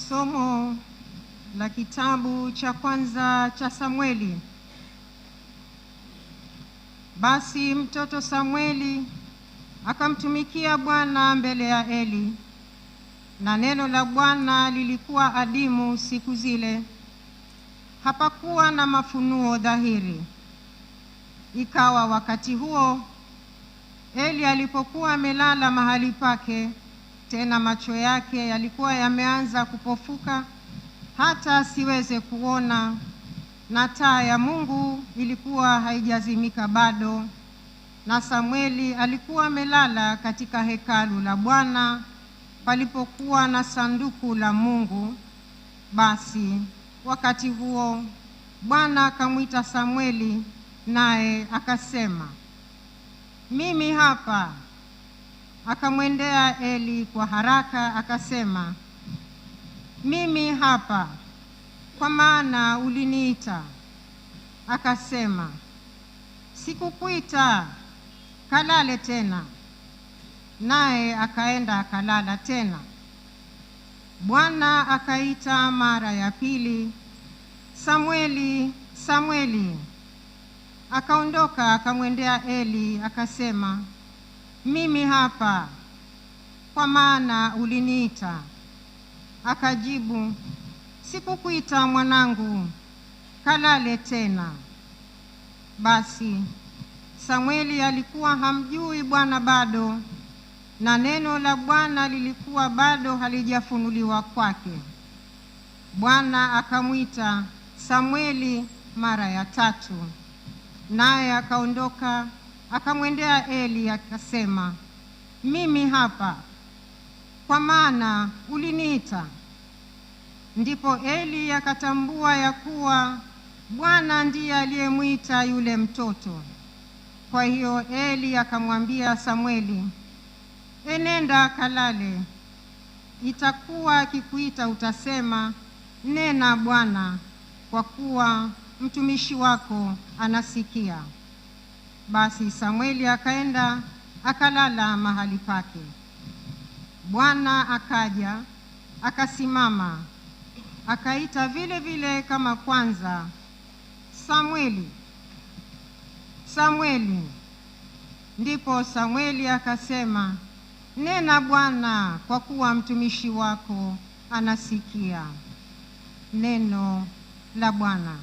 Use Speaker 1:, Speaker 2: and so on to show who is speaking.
Speaker 1: Somo la kitabu cha kwanza cha Samweli. Basi mtoto Samweli akamtumikia Bwana mbele ya Eli, na neno la Bwana lilikuwa adimu siku zile, hapakuwa na mafunuo dhahiri. Ikawa wakati huo Eli alipokuwa amelala mahali pake, tena macho yake yalikuwa yameanza kupofuka hata asiweze kuona, na taa ya Mungu ilikuwa haijazimika bado, na Samweli alikuwa amelala katika hekalu la Bwana palipokuwa na sanduku la Mungu. Basi wakati huo Bwana akamwita Samweli, naye akasema, mimi hapa. Akamwendea Eli kwa haraka akasema, mimi hapa, kwa maana uliniita. Akasema, sikukuita, kalale tena. Naye akaenda akalala tena. Bwana akaita mara ya pili, Samweli, Samweli. Akaondoka akamwendea Eli akasema, mimi hapa, kwa maana uliniita. Akajibu, sikukuita mwanangu, kalale tena. Basi Samweli alikuwa hamjui Bwana bado, na neno la Bwana lilikuwa bado halijafunuliwa kwake. Bwana akamwita Samweli mara ya tatu, naye akaondoka akamwendea Eli akasema, mimi hapa, kwa maana uliniita. Ndipo Eli akatambua ya kuwa Bwana ndiye aliyemwita yule mtoto. Kwa hiyo Eli akamwambia Samweli, enenda kalale, itakuwa akikuita utasema, nena Bwana, kwa kuwa mtumishi wako anasikia. Basi Samweli akaenda akalala mahali pake. Bwana akaja akasimama, akaita vile vile kama kwanza, Samweli, Samweli. Ndipo Samweli akasema, nena Bwana, kwa kuwa mtumishi wako anasikia. Neno la Bwana.